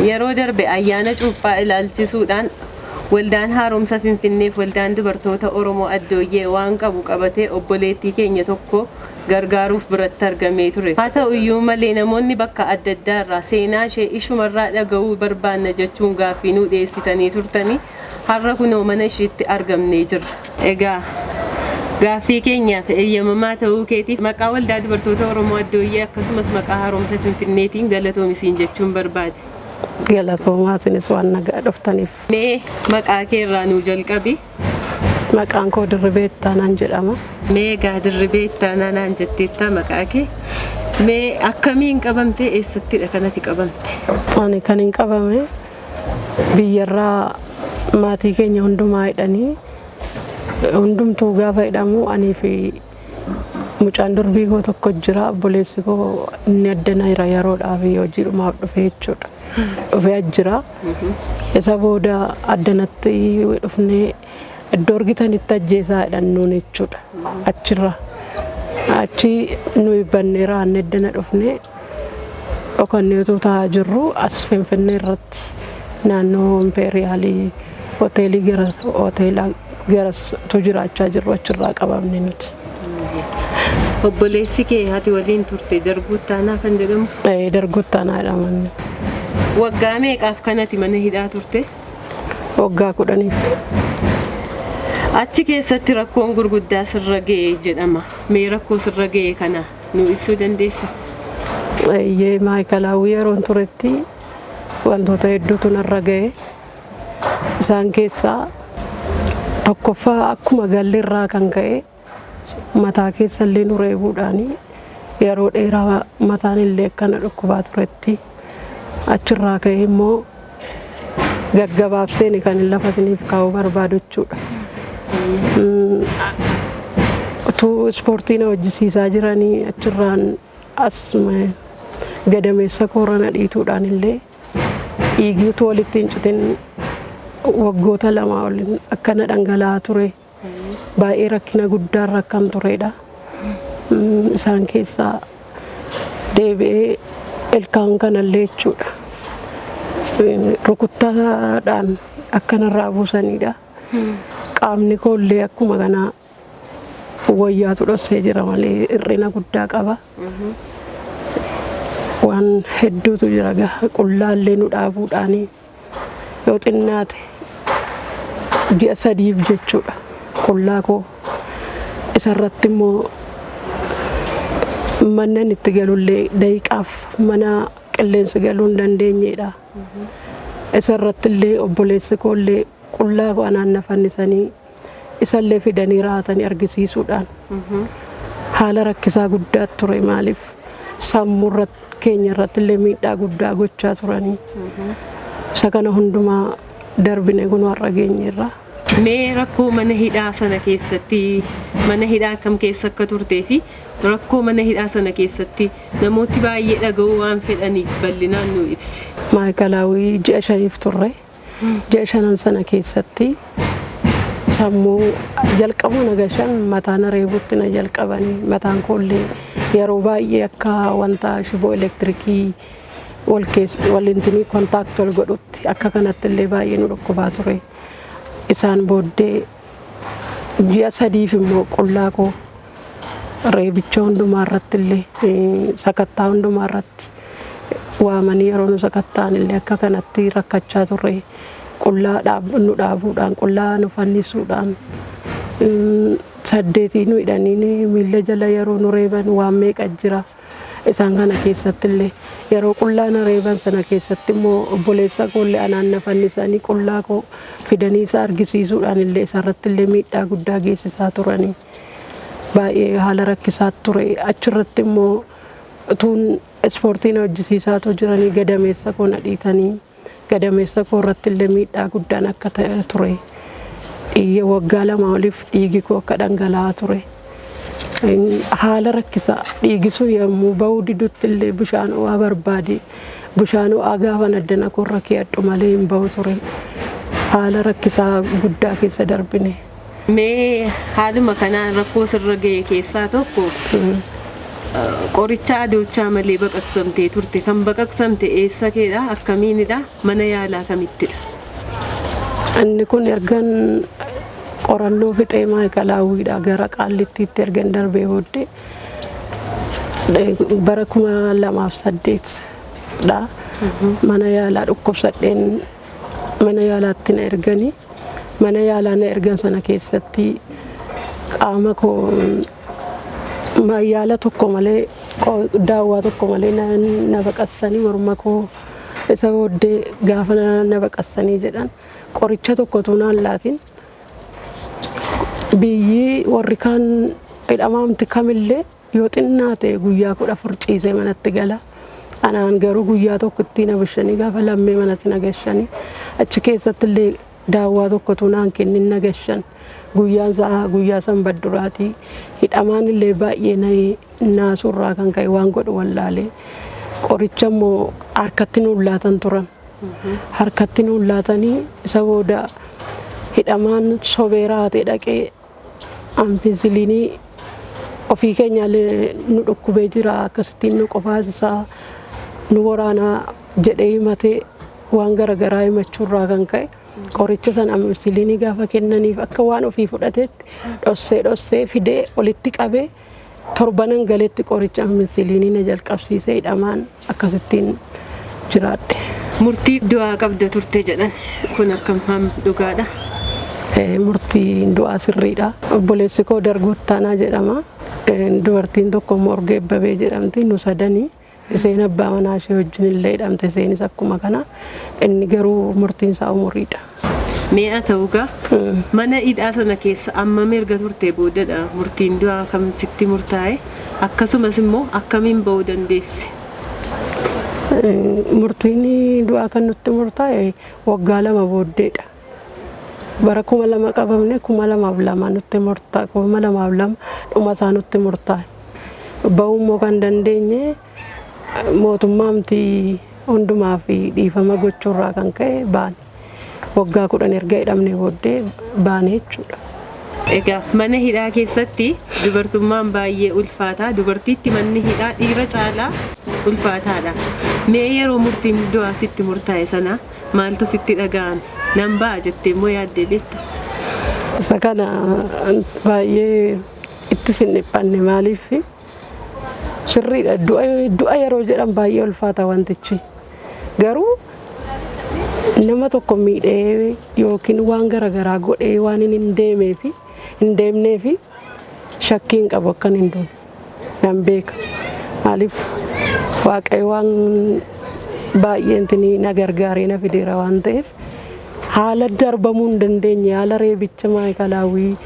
Yeroo darbe ayyaana cuuphaa ilaalchisuudhaan waldaan haaromsa Finfinneef waldaan dubartoota Oromoo Addooyyee waan qabu qabatee obboleettii keenya tokko gargaaruuf biratti argamee ture. Haa ta'u iyyuu malee namoonni bakka adda addaa irraa seenaa ishee ishumarraa dhaga'uu barbaanna jechuun gaaffii nuu dhiyeessitanii turtanii har'a kunoo mana isheetti argamnee jirra. Egaa gaaffii keenyaaf eeyyamamaa ta'uu keetiif maqaa waldaa dubartoota Oromoo Addooyyee akkasumas maqaa haaromsa Finfinneetiin galatoomi jechuun barbaade. Galatoomaa isinis waan nagaa dhuftaniif. Mee maqaa kee irraa nuu jalqabi. Maqaan koo Dirribee Ittaanaan jedhama. Mee egaa Dirribee Ittaanaa naan jetteetta maqaa kee. Mee akkamiin qabamte, eessattidha kanati qabamte? Ani kan hin qabame biyyarraa maatii keenya hundumaa hidhanii, hundumtuu gaafa hidhamu anii fi mucaan durbii koo tokko jira, obboleessi koo inni addana jira yeroodhaaf hojiidhumaaf dhufe jechuudha. Dhufee jira. Isa booda addanatti dhufnee iddoo argitanitti ajjeesaa jedhan nuun jechuudha. Achirra. Achi nuyi bannee raanne addana dhufnee dhokannee utuu taa'aa jirru as Finfinnee irratti naannoo Impeeriyaalii hoteelii gara hoteela garas utuu jiraachaa jirru achirraa qabamne nuti. Obboleessi kee ati waliin turte Darbuu Ittaanaa kan jedhamu? Darbuu Ittaanaa jedhama. Waggaa meeqaaf kanati mana hidhaa turte? Waggaa 10f. Achi keessatti rakkoon gurguddaa sirra ga'e jedhama. Mee rakkoo sirra ga'e kana nu ibsuu dandeessa? Eeyyee, maayikalaawwii yeroon turetti wantoota hedduutu narra ga'e. Isaan keessaa tokkoffaa akkuma galli irraa kan ka'e mataa keessa illee nu reebuudhaani yeroo dheeraa mataan illee akkana dhukkubaa turetti. Achirraa ka'e immoo gaggabaabseen kan lafa isiniif kaa'uu barbaadu jechuudha. Utuu ispoortii na hojjisiisaa jiranii achirraan as gadameessa koorana dhiituudhaan illee dhiigni utuu walitti hin citin waggoota 2 ol akkana dhangala'aa ture. Baay'ee rakkina guddaarra akkam turedha. Isaan keessaa deebi'ee ilkaan kanallee jechuudha. Rukuttaadhaan akkanarraa buusanidha. Qaamni koollee akkuma kanaa wayyaatu dhossee jira malee hir'ina guddaa qaba. Waan hedduutu jira, qullaallee nu dhaabuudhaani yoo xinnaate ji'a 3f jechuudha qullaa koo. Isarratti immoo mannen itti galullee daqiiqaaf mana qilleensi galuu hin dandeenyedha. Isarratti illee obboleessi koollee qullaa koo anaan na fannisanii isallee fidanii raatanii argisiisuudhaan haala rakkisaa guddaa ture. Maaliif sammuu keenya irratti illee miidhaa guddaa gochaa turanii. Isa kana hundumaa darbine kun har'a geenyeerra. Mee rakkoo mana hidhaa sana keessatti, mana hidhaa akkam keessa akka turtee fi rakkoo mana hidhaa sana keessatti namooti baay'ee dhaga'uu waan fedhaniif bal'inaan nu ibsi. Maayikalaawii ji'a 5f turre. Ji'a 5n sana keessatti sammuu jalqabuma nagashan mataan reebutti na jalqabanii, mataan koollee yeroo baay'ee akka wanta shiboo elektirikii wal keessa walintinii contact wal godhutti akka kanatti illee baay'ee nu dhukkubaa ture. Isaan booddee ji'a 3f immoo qullaa koo reebicha hundumaa irratti illee, sakattaa hundumaa irratti waamanii yeroo nu sakatta'an illee akka kanatti rakkachaa turre. Qullaa nu dhaabuudhaan, qullaa nu fannisuudhaan, saddeetii nu hidhanii miilla jala yeroo nu reeban waan meeqa jira. Isaan kana keessatti illee yeroo qullaa na reeban sana keessatti immoo obboleessa koollee anaan na fannisanii qullaa koo fidanii isa argisiisuudhaan illee isarratti illee miidhaa guddaa geessisaa turanii. Baay'ee haala rakkisaa ture. Achirratti immoo utuun ispoortii na hojjisiisaatu jiranii gadameessa koo na dhiitanii gadameessa koo irratti illee miidhaa guddaan akka ta'e ture. Dhiiga waggaa 2 oliif dhiigi koo akka dhangala'aa ture. Haala rakkisaa dhiigi sun yommuu bahuu didutti illee bishaan ho'aa barbaade, bishaan ho'aa gaafa addana koorra keeyadhu malee hin bahu ture. Haala rakkisaa guddaa keessa darbine. Mee haaluma kanaan rakkoo sirra ga'e keessaa tokko Qoricha adoochaa malee baqaqsamtee turte. Kan baqaqsamte eessa keedha? Akkamiinidha? Mana yaalaa kamittidha? Inni kun ergan qorannoo fixee maayikalaawwiidha gara Qaallittiitti ergan darbee booddee bara 2008 dha. Mana yaalaa dhukkubsadheen mana yaalaatti na erganii, mana yaalaa na ergan sana keessatti qaama koo yaala tokko malee, daawwaa tokko malee na baqassanii, morma koo isa booddee gaafa na baqassanii jedhan qoricha tokkotu naan laatin. Biyyi warri kaan hidhamaamti kamillee yoo xinnaate guyyaa 14 ciisee manatti gala. Anaan garuu guyyaa tokko ittiin na gaafa lammee manatti na gashanii, achi keessatti illee daawwaa tokkotu naan kennin na gashan. Guyyaan isaa guyyaa sanbadduraatii, hidhamaan illee baay'ee naasurraa kan ka'e waan godhu wallaalee, qoricha immoo harkatti nuun laatan turan. Harkatti nuun laatanii, isa booda hidhamaan sobee raatee dhaqee ampicillinii ofii keenyaallee nu dhukkubee jira, akkasittiin nu qofaasisaa, nu waraanaa jedhee himatee, waan garaagaraa himachuurraa kan ka'e qoricha sana ampicillinii gaafa kennaniif akka waan ofii fudhateetti dhossee dhossee fidee olitti qabee, torbanan galetti qoricha ampicillinii na jalqabsiisee, hidhamaan akkasittiin jiraadhe. Murtii du'aa qabda turte jedhan, kun akkam ham dhugaadha? Murtiin du'aa sirriidha. Obboleessi koo Darguu Ittaanaa jedhama. Dubartiin tokko immoo Orgee Ebbabee jedhamti. Nu sadanii. Isheen abbaa manaa ishee wajjin illee hidhamte, isheenis akkuma kana. Inni garuu murtiin isaa umuriidha. Mi'a ta'ugaa mana hidhaa sana keessa amma erga turte boodadha murtiin du'aa kam sitti murtaa'e? Akkasumas immoo akkamiin ba'uu dandeesse? Murtiin du'aa kan nutti murtaa'e waggaa 2 booddeedha. Bara 2000 qabamne, 2002 nutti murtaa'e, 2002 dhuma isaa nutti murtaa'e. Ba'uu immoo kan dandeenye mootummaamti hundumaa fi dhiifama gochuurraa kan ka'e baane. Waggaa 10 erga hidhamne booddee baane jechuudha. Egaa mana hidhaa keessatti dubartummaan baay'ee ulfaataa. Dubartiitti manni hidhaa dhiira caalaa ulfaataadha. Mee yeroo murtiin du'aa sitti murtaa'e sana maaltu sitti dhaga'ame? Nan ba'a jettee immoo yaaddee beekta? Isa kana baay'ee itti sin dhiphanne. Maaliif, sirriidha, du'a yeroo jedhan baay'ee ulfaata wantichi. Garuu nama tokko miidhee yookiin waan garaagaraa godhee waan hin deemeefi hin deemneefi shakkii hin qabu akkan hin duune nan beeka. Maaliif, Waaqayyo waan baay'een na gargaaree na fideera waan ta'eef, haala darbamuu hin dandeenye, haala reebicha maayikalaawwii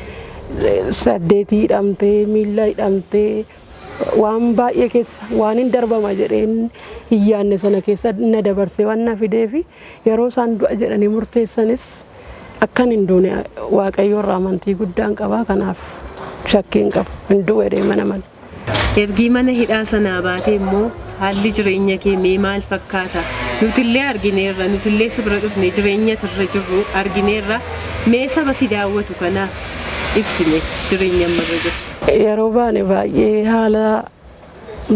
saddeetii hidhamtee, miilla hidhamtee, waan baay'ee keessa, waan hin darbama jedheen hin yaadne sana keessa na dabarsee waan na fideefi, yeroo isaan du'a jedhanii murteessanis akkan hin duune Waaqayyo irraa amantii guddaan qaba. Kanaaf shakkii hin qabu, hin du'u jedhee mana mana. Ergii mana hidhaa sanaa baatee immoo haalli jireenya kee mee maal fakkaata? Nutillee argineerra, nutillee si bira dhufne jireenya irra jirru argineerra. Mee saba si daawwatu kanaaf ibsime jireenya ammarra jirtu. Yeroo baane baay'ee haala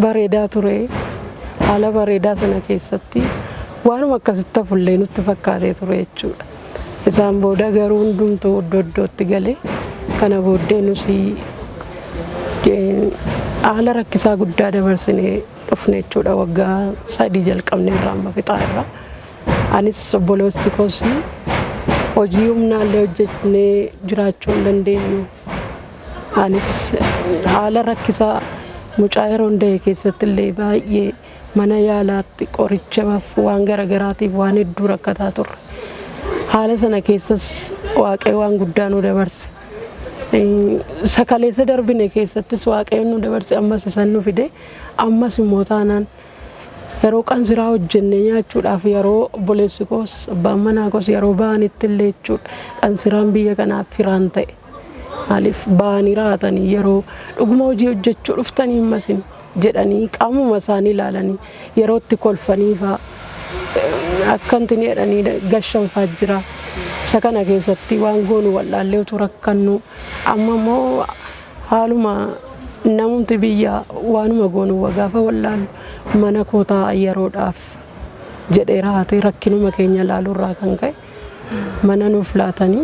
bareedaa ture. Haala bareedaa sana keessatti waanuma akkasitti hafullee nutti fakkaatee ture jechuudha. Isaan booda garuu hundumtuu iddoo iddootti galee, kana booddee nusi haala rakkisaa guddaa dabarsinee dhufne jechuudha. Waggaa 3 jalqabne irraa amma fixaa irra. Anis obboleessi koos hojii humnaallee hojjechnee jiraachuu hin dandeenyu. Anis haala rakkisaa mucaa yeroo da'e keessatti illee baay'ee mana yaalaatti qorichaaf waan garagaraatiif waan hedduu rakkataa turre. Haala sana keessas Waaqayyo waan guddaa nu dabarse. Sakaleessa darbine keessattis Waaqayyo nu dabarse, ammas isan nu fide. Ammas immoo taanaan yeroo qansiraa hojjenne nyaachuudhaaf, yeroo obboleessi koos abbaan manaa koos yeroo ba'anitti illee jechuudha, qansiraan biyya kanaaf firaan ta'e. Maaliif, ba'anii raatanii yeroo dhuguma hojii hojjechuu dhuftanii ammasin jedhanii qaamuma isaanii ilaalanii yeroo itti kolfanii fa'a akkanti ni jedhanii gashanfaa jira. Isa kana keessatti waan goonu wallaallee utuu rakkannu, amma immoo haaluma Namumti biyyaa waanuma goonu gaafa wallaalu mana koo taa'a yeroodhaaf jedhee rahatee rakkinuma keenya ilaaluurraa kan ka'e mana nuuf laatanii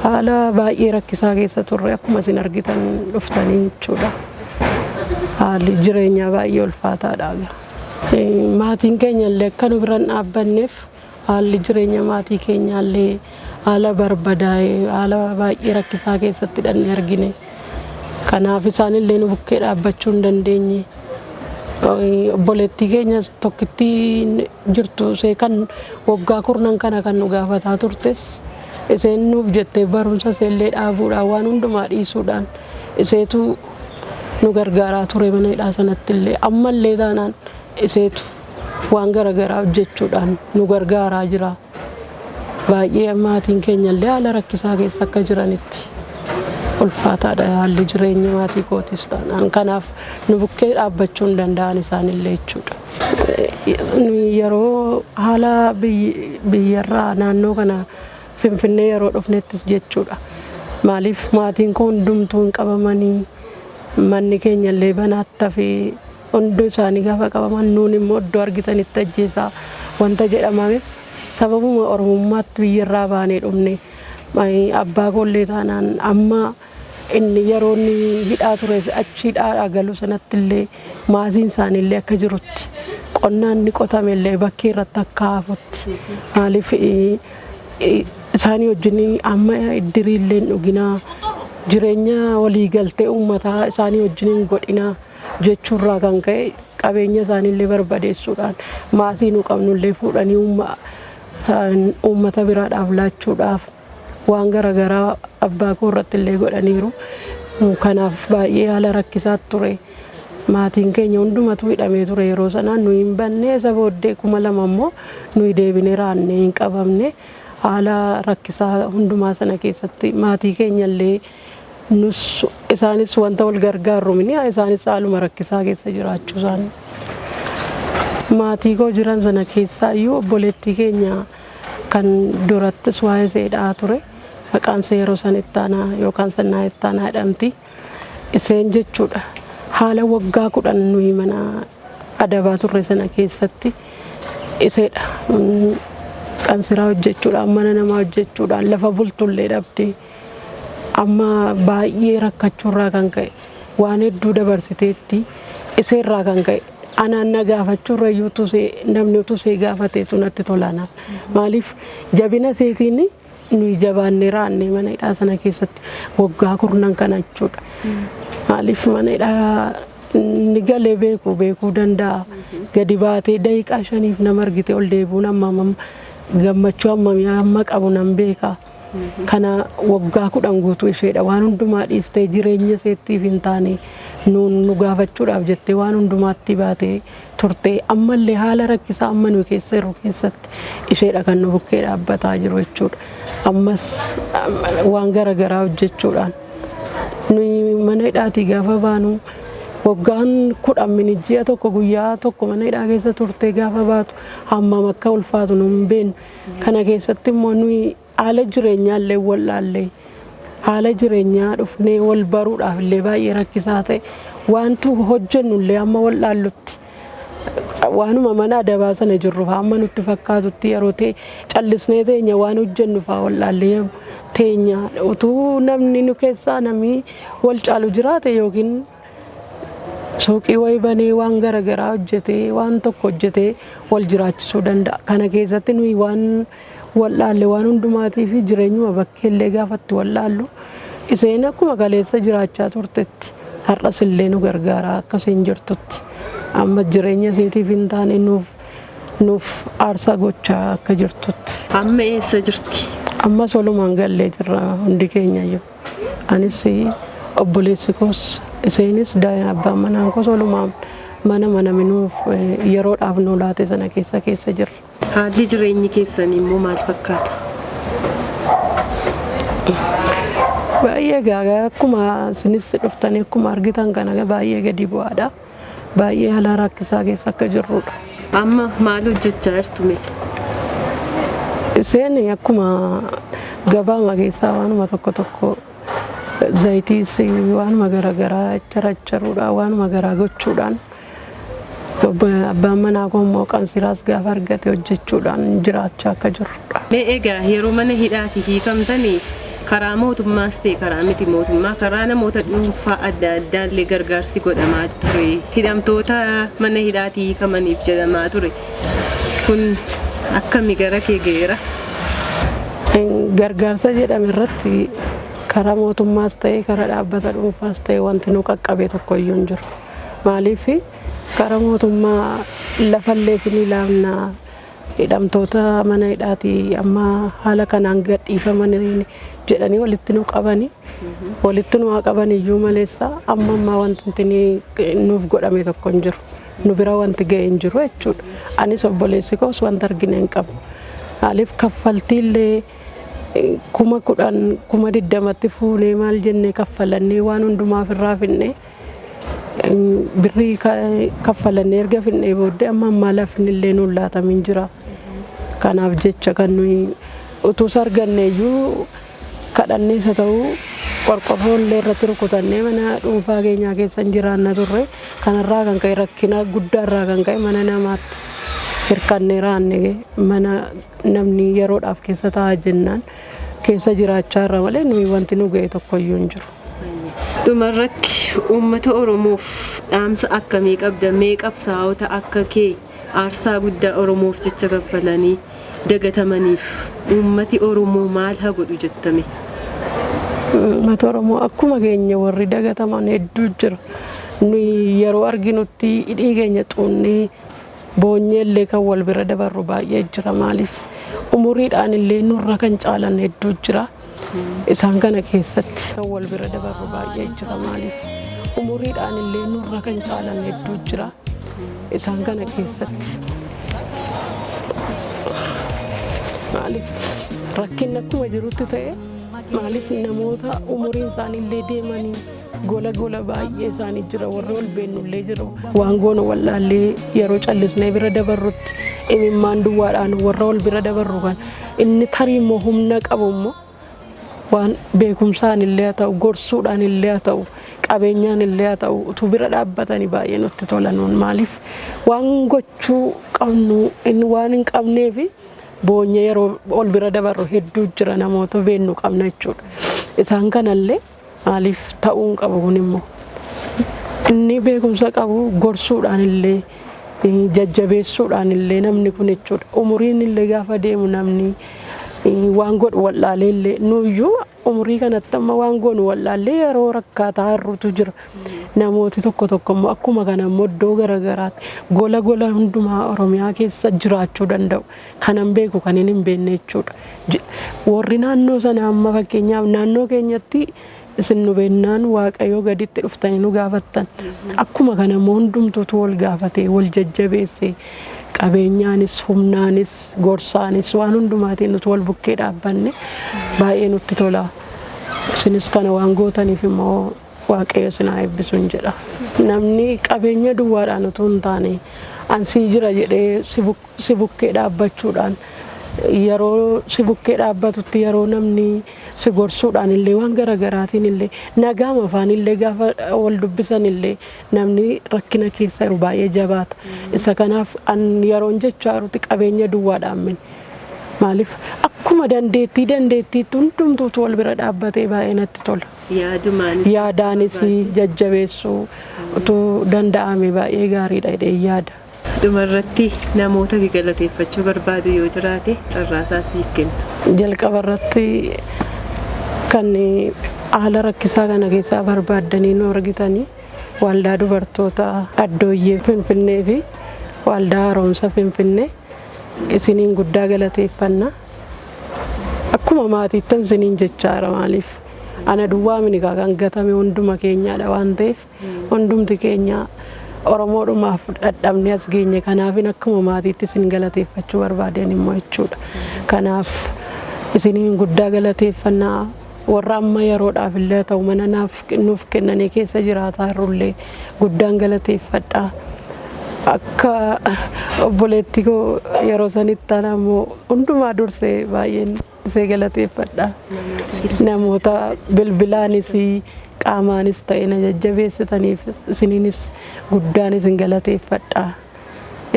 haala baay'ee rakkisaa keessa turre akkuma isin argitan dhuftanii jechuudha. Haalli jireenyaa baay'ee ulfaataadha. Maatiin keenya illee akka nu bira hin dhaabbanneef haalli jireenya maatii keenyaa illee haala barbadaa'ee haala baay'ee rakkisaa keessatti hidhannee argine. Kanaaf isaan illee nu bukkee dhaabbachuu hin dandeenye. Obboleettii keenya tokkittii jirtu ishee kan waggaa kurnan kana kan nu gaafataa turtes isheen nuuf jettee barumsa ishee illee dhaabuudhaan waan hundumaa dhiisuudhaan isheetu nu gargaaraa ture mana hidhaa sanatti illee ammallee taanaan isheetu waan garaagaraa hojjechuudhaan nu gargaaraa jira. Baay'ee maatiin keenya illee haala rakkisaa keessa akka jiranitti ulfaataadha haalli jireenya maatii kootis taanaan kanaaf nu bukkee dhaabbachuu hin danda'an isaanillee jechuudha. Yeroo haala biyyarraa naannoo kana Finfinnee yeroo dhufnettis jechuudha. Maaliif maatiin koo hundumtuu hin qabamanii manni keenya illee banaatti hafee hundi isaanii gaafa qabaman nuun immoo iddoo argitanitti ajjeesaa wanta jedhamameef sababuma Oromummaatti biyyarraa baanee dhufne. Abbaa koollee taanaan amma inni yeroo inni hidhaa ture achi hidhaadhaa galu sanatti illee maasiin isaanii illee akka jirutti qonnaan inni qotame illee bakkee irratti akka hafutti maaliif isaanii wajjin amma iddirii illee hin dhuginaa jireenya walii galtee uummataa isaanii wajjin hin godhinaa jechuurraa kan ka'e qabeenya isaanii illee barbadeessuudhaan maasii nu qabnu illee fuudhanii uummata biraadhaaf laachuudhaaf waan garaagaraa abbaa koo irratti illee godhaniiru. Kanaaf baay'ee haala rakkisaa ture. Maatiin keenya hundumatu hidhamee ture yeroo sanaa nuyi hin banne isa booddee 2000 immoo nuyi deebinee raannee hin qabamne haala rakkisaa hundumaa sana keessatti maatii keenya illee nus isaanis wanta wal gargaarru mini isaanis haaluma rakkisaa keessa jiraachuu isaanii. Maatii koo jiran sana keessaa iyyuu obboleettii keenya kan durattis waa'ee seedhaa ture. Maqaan ishee yeroo san Ittaanaa yookaan Sannaa Ittaanaa jedhamti. Isheen jechuudha haala waggaa 10 nuyi mana adabaa turre sana keessatti iseedha. Qansiraa hojjechuudhaan mana namaa hojjechuudhaan lafa bultullee dhabdee amma baay'ee rakkachuurraa kan ka'e waan hedduu dabarsiteetti iseerraa kan ka'e anaan na gaafachuurra iyyuu namni utuu ishee gaafateetu natti tola. Maaliif jabina iseetiin nuyi jabaannee raannee mana hidhaa sana keessatti waggaa kurnan kana jechuudha. Maaliif mana hidhaa inni galee beekuu danda'a. Gadi baatee daqiiqaa 5f nama argite ol deebi'uun amma gammachuu hammamii hamma qabu nan beeka. Kana waggaa 10 guutuu isheedha waan hundumaa dhiistee jireenya isheettiif hin taane nu gaafachuudhaaf jettee waan hundumaatti baatee turte ammallee haala rakkisaa amma nuyi keessa jirru keessatti isheedha kan nu bukkee dhaabbataa jiru jechuudha. Ammas waan garaagaraa hojjechuudhaan nuyi mana hidhaatii gaafa baanu waggaan 10 mini ji'a tokko guyyaa tokko mana hidhaa keessa turtee gaafa baatu hammam akka ulfaatu nu hin beeknu. Kana keessatti immoo nuyi haala jireenyaa illee wallaallee haala jireenyaa dhufnee wal baruudhaaf illee baay'ee rakkisaa ta'e wantu hojjennu illee amma wallaallutti waanuma mana adabaa sana jirru fa'aa amma nutti fakkaatutti yeroo ta'e callisnee teenya waan hojjennu fa'aa wallaallee teenya utuu namni nu keessaa namni wal caalu jiraate yookiin suuqii wayii banee waan garaagaraa hojjetee waan tokko hojjetee wal jiraachisuu danda'a. Kana keessatti nuyi waan wallaalle waan hundumaatii fi jireenyuma bakkeellee gaafatti wallaallu isheen akkuma kaleessa jiraachaa turtetti har'as illee nu gargaaraa akka isheen jirtutti amma jireenya isheetiif hin taane nuuf aarsaa gochaa akka jirtutti. Amma eessa jirti? Ammas walumaan gallee jirra hundi keenya iyyuu. Anis obboleessi koos isheenis abbaan manaan koos walumaan mana minuuf yeroodhaaf nu laate sana keessa jirra. Haalli jireenyi keessanii immoo maal fakkaata? Baay'ee gaagaa akkuma isinis dhuftanii akkuma argitan kana baay'ee gadi bu'aadha. Baay'ee haala rakkisaa keessa akka jirrudha. Amma maal hojjechaa jirtu mee? Isheen akkuma gabaama keessaa waanuma tokko tokko Zayitiis waanuma garaagaraa characharuudhaan waanuma garaa gochuudhaan abbaan manaa koo immoo qansiraas gaafa argate hojjechuudhaan jiraachaa akka jirrudha. Mee egaa yeroo mana hidhaatii hiikamtanii karaa mootummaas ta'e karaa miti mootummaa karaa namoota dhuunfaa adda addaallee gargaarsi godhamaa ture. Hidhamtoota mana hidhaatii hiikamaniif jedhamaa ture. Kun akkami gara kee ga'eera? Gargaarsa jedhame irratti karaa mootummaas ta'e karaa dhaabbata dhuunfaas ta'e wanti nu qaqqabe tokko iyyuu hin jiru. Maaliif karaa mootummaa lafallee isinii laafnaa hidhamtoota mana hidhaatii amma haala kanaan gadhiifaman jedhanii walitti nu qabani. Walitti nu haa qaban iyyuu maleessa amma ammaa wanti nuuf godhame tokko hin jiru. Nu bira wanti ga'e hin jiru jechuudha. Anis obboleessi koos wanta argine hin qabu. Maaliif kaffaltiillee 10,000 20,000tti fuunee maal jennee kaffalannee waan hundumaaf irraa finnee birrii kaffalannee erga finnee booddee amma ammaa lafni illee nuun laatamin jira. Kanaaf jecha kan nuyi utuus arganne iyyuu kadhannees haa ta'u qorqorroo illee irratti rukutannee mana dhuunfaa keenyaa keessa hin jiraanna turre. Kanarraa kan ka'e rakkina guddaarraa kan ka'e mana namaatti hirkannee raanne mana namni yeroodhaaf keessa taa'aa jennaan keessa jiraachaa irra malee nuyi wanti nu ga'e tokko iyyuu hin jiru. Dhumarratti uummata Oromoof dhaamsa akkamii qabda? Mee qabsaa'ota akka kee aarsaa guddaa Oromoof jecha kaffalanii dagatamaniif uummati Oromoo maal haa godhu jettame? Uummata Oromoo akkuma keenya warri dagataman hedduu jira. Nuyi yeroo arginutti hidhii keenya xuunnee boonyee illee kan wal bira dabarru baay'ee jira. Maaliif umuriidhaan illee nurra kan caalan hedduu jira. Isaan kana keessatti kan wal bira dabarru baay'ee jira. Maaliif umuriidhaan illee nurra kan caalan hedduu jira. Isaan kana keessatti maaliif rakkinni akkuma jirutti ta'e maaliif namoota umuriin isaanii illee deemanii gola gola baay'ee isaanii jira warri ol beennu illee jiru waan goonu wallaallee yeroo callisnee bira dabarrutti imimmaan duwwaadhaan warra ol bira dabarru kan inni tarii immoo humna qabu immoo waan beekumsaan illee haa ta'u gorsuudhaan illee haa ta'u qabeenyaan illee haa ta'u utuu bira dhaabbatanii baay'ee nutti tola nuun maaliif waan gochuu qabnu inni waan hin qabneefi boonyee yeroo ol bira dabarru hedduu jira namoota beennu qabna jechuudha. Isaan kanallee maaliif ta'uu hin qabu kun immoo inni beekumsa qabu gorsuudhaan illee jajjabeessuudhaan illee namni kun jechuudha. Umuriin illee gaafa deemu namni waan godhu wallaalee illee nuyyuu umurii kanatti amma waan goonu wallaallee yeroo rakkaataa har'utu jira. Namooti tokko tokko immoo akkuma kana immoo iddoo garaagaraatti gola gola hundumaa Oromiyaa keessa jiraachuu danda'u. Kanan beeku kan hin beekne jechuudha. Warri naannoo sana amma fakkeenyaaf naannoo keenyatti isin nu beennaan Waaqayyoo gaditti dhuftanii nu gaafattan. Akkuma kana immoo hundumtuutu wal gaafatee wal jajjabeessee qabeenyaanis humnaanis gorsaanis waan hundumaatiin nuti wal bukkee dhaabbanne baay'ee nutti tola. Isinis kana waan gootaniif immoo Waaqayyo isin haa eebbisuun jedha. Namni qabeenya duwwaadhaan utuu hin taane ansii jira jedhee si bukkee dhaabbachuudhaan yeroo si bukkee dhaabbatutti yeroo namni si gorsuudhaan illee waan garaagaraatiin illee nagaama afaan illee gaafa wal dubbisan illee namni rakkina keessa jiru baay'ee jabaata. Isa kanaaf an yeroon jechaa jirutti qabeenya duwwaadhaan mini. Maaliif akkuma dandeettii dandeettiitti hundumtuutu wal bira dhaabbatee baay'ee natti tola. Yaadumaanis Yaadaanis jajjabeessuu utuu danda'ame baay'ee gaariidha jedhee yaada. Dhumarratti namoota galateeffachuu barbaadu yoo jiraate carraasaa siif kenna. Jalqaba irratti kan haala rakkisaa kana keessaa barbaaddanii nu argitanii waldaa dubartoota Addooyyee Finfinnee fi waldaa haaromsa Finfinnee isiniin guddaa galateeffanna. Akkuma maatiittan isiniin jechaa jira maaliif ana duwwaa mini kan gatame hunduma keenyaadha waan ta'eef hundumti keenya Oromoodhumaaf dhadhabnee as geenye kanaafin akkuma maatiitti isin galateeffachuu barbaadeen immoo jechuudha. Kanaaf isiniin guddaa galateeffannaa warra amma yeroodhaaf illee ta'u mana naaf nuuf kennanii keessa jiraataa jirullee guddaan galateeffadha. Akka obboleettii koo yeroo sanitti ana immoo hundumaa dursee baay'een isee galateeffadha. Namoota bilbilaanis qaamaanis ta'e na jajjabeessitaniif isiniinis guddaan isin galateeffadha.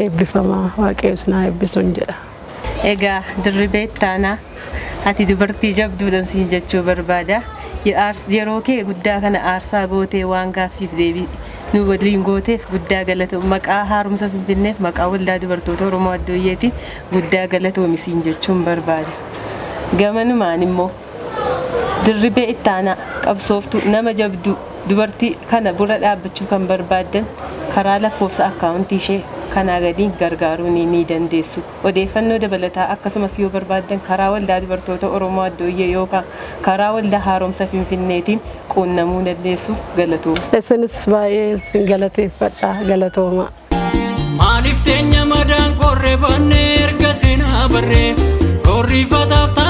Eebbifamaa, Waaqayyo isin haa eebbisuun jedha. Egaa Dirribee Ittaanaa, ati dubartii jabduudhaan siin jechuu barbaada. Yeroo kee guddaa kana aarsaa gootee waan gaaffiif deebii nu waliin gooteef guddaa galatoomi. Maqaa Haaromsa Finfinneef, maqaa Waldaa Dubartoota Oromoo Addooyyeetiin guddaa galatoomi siin jechuun barbaada. Gamanumaan immoo Dirribee Ittaanaa qabsooftuu nama jabduu dubartii kana bira dhaabbachuu kan barbaaddan karaa lakkoofsa akkaawuntii ishee kanaa gadiin gargaaruu ni dandeessu. Odeeffannoo dabalataa akkasumas yoo barbaaddan karaa Waldaa Dubartoota Oromoo Addooyyee yookaan karaa Waldaa Haaromsa Finfinneetiin quunnamuu dandeessu. Galatooma. Isinis baay'ee isin galateeffadha, galatooma. Maaliif teenya madaan qorree baannee erga seenaa barree roorrifataaf.